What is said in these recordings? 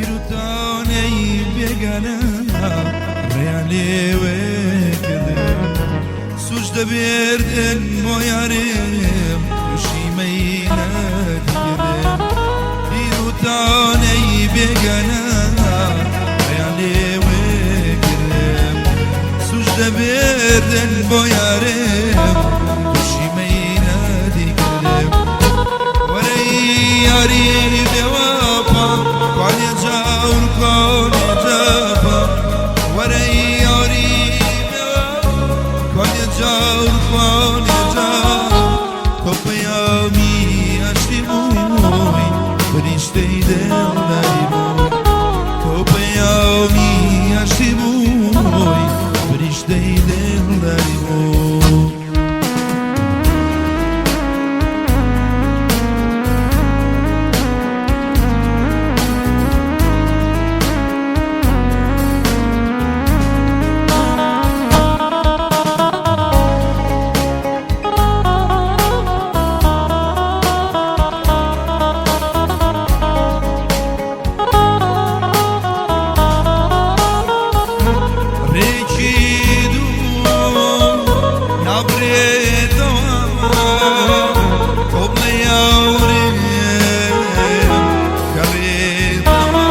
تیروتانەی بێگانە ڕێیان لێوێ کردم، سوچ دەبێردن بۆ یارێم تووشی مەینەتی کردم. تیروتانەی بێگانە ڕێیان لێوێ کردم، سوچ دەبێردن بۆ یارێم تووشی مەینەتی کردم. وەرەی یاری بێوەفا کوانێ جاور کوانێ جەفا، وەرەی یاری بێوەفا کوانێ جاور کوانێ جەفا. تۆ پەیامی ئاشتی بووی، فریشتەی دڵداری بووی، تۆ پەیامی ئاشتی بووی، فریشتەی دڵداری بووی. ڕێکی دوو نابرێتەوە، تۆ بڵێ یاورێم گەڕێتەوە.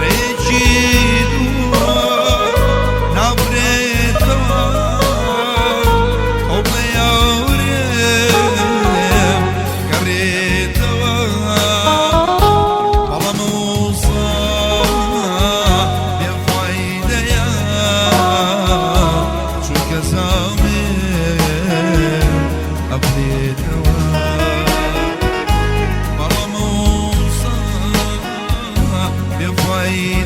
ڕێکی دوو نابرێتەوە، تۆ بڵێ یاورێم گەڕێتەوە. بەڵام وسا بێفایدەیە، چونکە زامێ ئەبرێتەوە. بەڵام وسا بێفایدەیە.